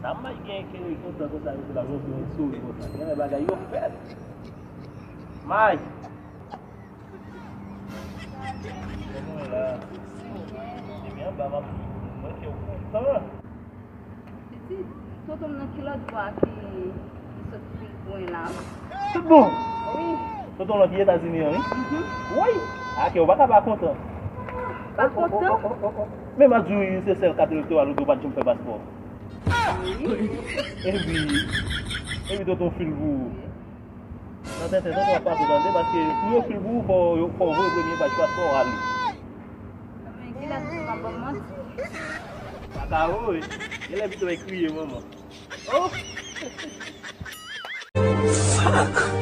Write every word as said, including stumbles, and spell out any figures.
A May gen kè kontan konsa, yo la, yo fè yon souri konsa. Gen lè bagay yo fèt. May. Kòman la? Ebyen, anba m ap mwen kè w kontan. Pitit, tonton m nan ki lòt bò a ki, ki sot fil pou en la? Tout bon? Wi. Tonton lan ki Etazini an, wi? Mhm. Woy! A kè w pa ka pa kontan. Pa kontan? Men m ap di w, se sèl kat elektoral ou gen, ou pa t janm fè paspò. Wi. Epi, epi tonton fil pou ou. Nan tenten, tonton ap pase tande, paske pou yo fil pou ou, fò yo, fò w voye premye paj paspò w ale. Men kilès tonton ap ban m manti? Pa ka voye. Genlè pito e kriye manman. Oh! Fuck!